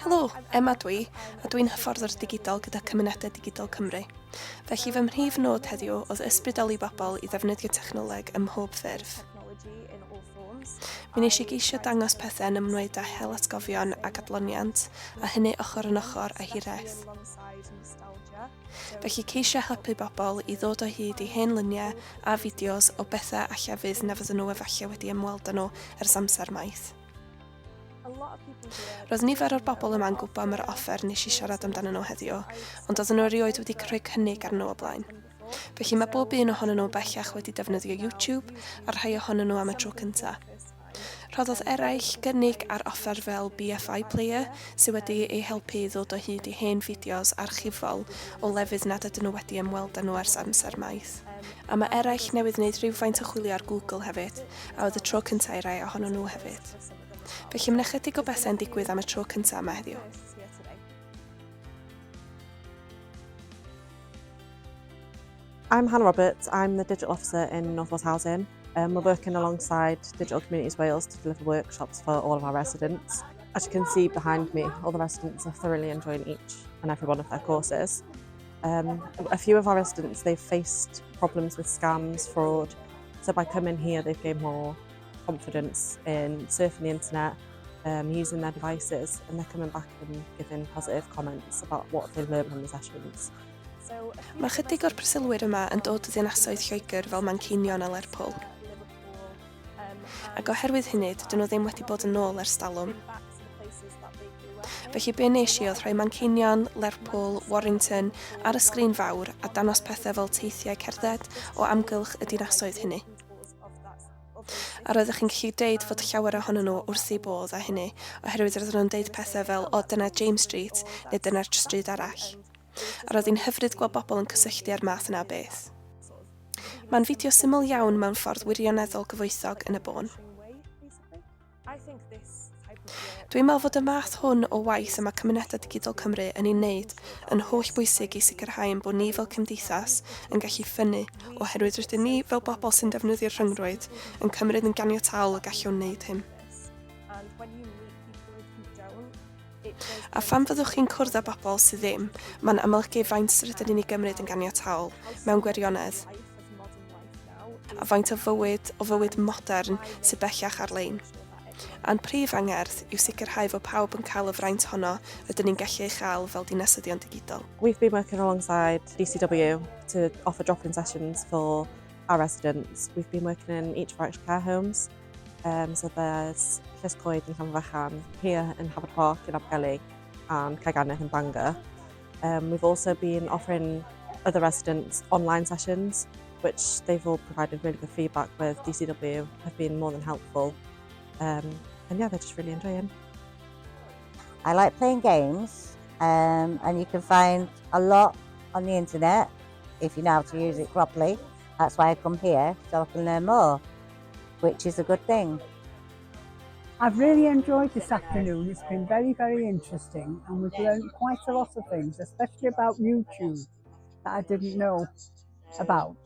Helo, Emma dwi, a dwi'n hyfforddwr digidol gyda Cymunedau Digidol Cymru. Felly fy mhrif nod heddiw oedd ysbrydoli bobl i ddefnyddio technoleg ym mhob ffurf. Mi wnes i geisio dangos pethau yn ymwneud â hel atgofion ac adloniant, a hynny ochr yn ochr â hiraeth. Felly ceisio helpu bobl i ddod o hyd i hen luniau a fideos o bethau alla fydd na fydden nhw efallai wedi ymweld â nhw ers amser maith. Roedd nifer o'r bobl yma'n gwybod am yr offer nes i siarad amdanyn nhw heddiw, ond oedden nhw erioed wedi rhoi cynnig arnyn nhw o blaen. Felly mae bob un ohonyn nhw bellach wedi defnyddio YouTube, a rhai ohonyn nhw am y tro cyntaf. Rhoddodd eraill gynnig ar offer fel BFI Player, sydd wedi eu helpu i ddod o hyd i hen fideos archifol o lefydd nad ydyn nhw wedi ymweld â nhw ers amser maith. A mae eraill newydd wneud rhywfaint o chwilio ar Google hefyd, a oedd y tro cyntaf i rai ohonyn nhw hefyd. Felly mae'n ychydig o bethau'n digwydd am y tro cyntaf yma heddiw. I'm Hannah Roberts, I'm the Digital Officer in North Wales Housing. We're working alongside Digital Communities Wales to deliver workshops for all of our residents. As you can see behind me, all the residents are thoroughly enjoying each and every one of their courses. A few of our residents, they've faced problems with scams, fraud, so by coming here they've gained more confidence in surfing the internet, using their devices, and they're coming back and giving positive comments about what they've learned from the sessions. Mae ychydig o'r preswylwyr yma yn dod o ddinasoedd Lloegr fel Manceinion a Lerpwl. Ac oherwydd hynny, dydyn nhw ddim wedi bod yn ôl ers talwm. Felly be nes i oedd rhoi Manceinion, Lerpwl, Warrington ar y sgrin fawr a dangos pethau fel teithiau cerdded o amgylch y dinasoedd hynny. A roeddech chi'n gallu deud fod llawer ohonyn nhw wrth eu bodd â hynny, oherwydd roedden nhw'n deud pethau fel 'o dyna James Street' neu 'dyna'r stryd arall'. A roedd hi'n hyfryd gweld bobl yn cysylltu â'r math yna o beth. Mae'n fideo syml iawn mewn ffordd wirioneddol gyfoethog yn y bôn. Dwi'n meddwl fod y math hwn o waith y mae Cymunedau Digidol Cymru yn ei wneud yn holl bwysig i sicrhau ein bod ni fel cymdeithas yn gallu ffynnu, oherwydd rydyn ni, fel bobl sy'n defnyddio'r rhyngrwyd, yn cymryd yn ganiataol y gallwn wneud hyn. A phan fyddwch chi'n cwrdd â bobl sydd ddim, mae'n amlygu faint rydyn ni'n ei gymryd yn ganiataol, mewn gwirionedd. A faint o fywyd, o fywyd modern, sydd bellach ar-lein. A'n prif angerdd yw sicrhau fod pawb yn cael y fraint honno rydyn ni'n gallu ei chael fel dinasyddion digidol. We've been working alongside DCW to offer drop-in sessions for our residents. We've been working in each of our care homes. So there's Llys Coed in Llanfachan, here in Hafod Park in Abergele and Caegarnedd in Bangor. We've also been offering other residents online sessions, which they've all provided really good feedback with. DCW have been more than helpful. And yeah, they're just really enjoying. I like playing games, and you can find a lot on the internet if you know how to use it properly. That's why I come here, so I can learn more, which is a good thing. I've really enjoyed this afternoon. It's been very, very interesting, and we've learned quite a lot of things, especially about YouTube, that I didn't know about.